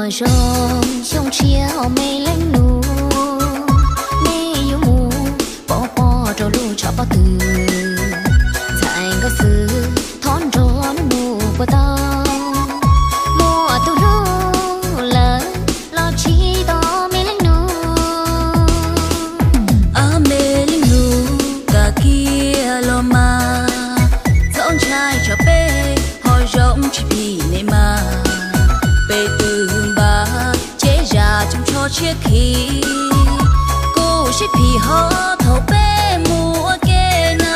Zoo xyoo tshiab me leej nus, nej yuav mus pov pob rau lub tshav pob tw. Ntxhais nkauj xwb thov nrog nej mus puas tau, muaj tus hlub lawm los tsis tau me leej nus. Ab me leej nus, kam kiag los mas, txhob ntshai tsam peb ho zoo tsis phim nej mas. Peb twb npaj ces zaj tsoos tsho tshiab khi, kuj sib phim ho thaum peb mus ua ke na.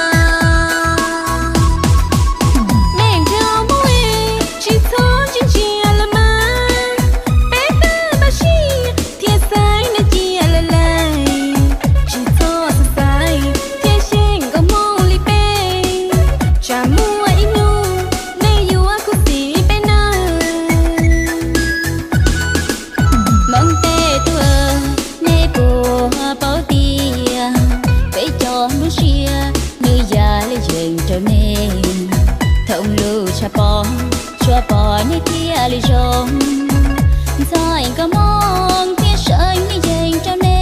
Nej nrog mus es tsis txhob ntsia ntsia los mas, peb twb npaj siab thiab xaiv nws cia lawm lawm. Tsis txhob xav xaiv thiab xyeej nkauj Hmoob li peb, tsam muaj ib hnub nej yuav khuv xim peb nawb. Hmoob tej tub, nej puas paub tias peb cov nplooj siab nws yam li yees rau nej. Thooj lub tshav pob tsuas pom nej thiaj li zoo, ntxhais nkauj Hmoob thiaj seev li yees rau nej.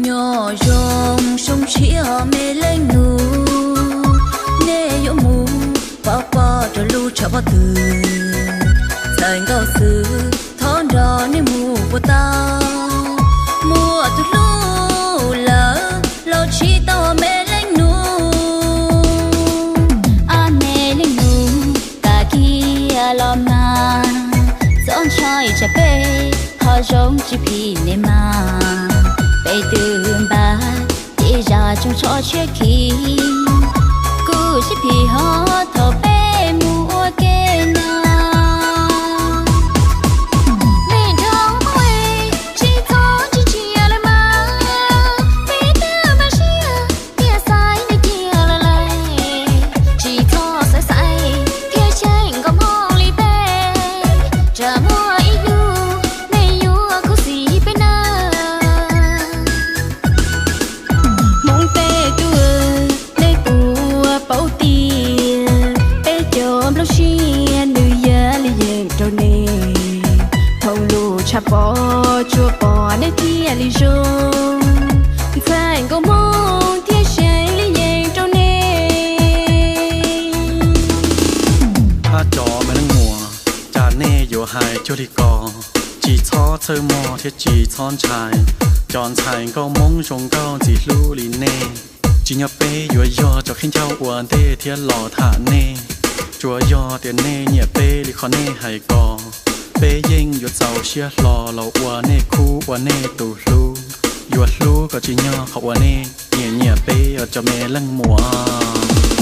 Nyob zoo xyoo tshiab me leej nus, nej yuav mus pov pob rau lub tshav pob tw. Ntxhais nkauj xwb thov nrog nej mus puas tau, muaj tus hlub lawm los tsis tau me leej nus. Ab me leej nus, kam kiag los mas, txhob ntshai tsam peb ho zoo tsis phim nej mas. Peb twb npaj ces zaj tsoos tsho tshiab khi, kuj sib phim ho thaum peb mus ua ke na. Nej nrog mus es tsis txhob ntsia ntsia los mas, peb twb npaj siab thiab xaiv nws cia lawm lawm. Tsis txhob xav xaiv thiab xyeej nkauj Hmoob li peb, tsam muaj ib hnub nej yuav khuv xim peb nawb. Hmoob tej tub, nej puas paub tias peb cov nplooj siab nws yam li yees rau nej. Thooj lub tshav pob tsuas pom nej thiaj li zoo, ntxhais nkauj Hmoob thiaj seev li yees rau nej. Ab cov me leej muam, cas nej yuav hais cuag li ko? Tsis txhob txhawj mog thiab tsis txhob ntshai, cov ntxhais nkauj Hmoob zoo nkauj ntxim hlub li nej. Tsis yog peb yuav yog cov khaub ncaug ua ntej thiab los tham nej, tsuas yog tias nej nyiam peb li qhov nej hais ko. Peb yeej yuav txaus siab hlo los ua nej khub ua nej tus hlub, yuav hlub kom tsim nyog qhov uas nej nyiam nyiam peb os cov me leej muam.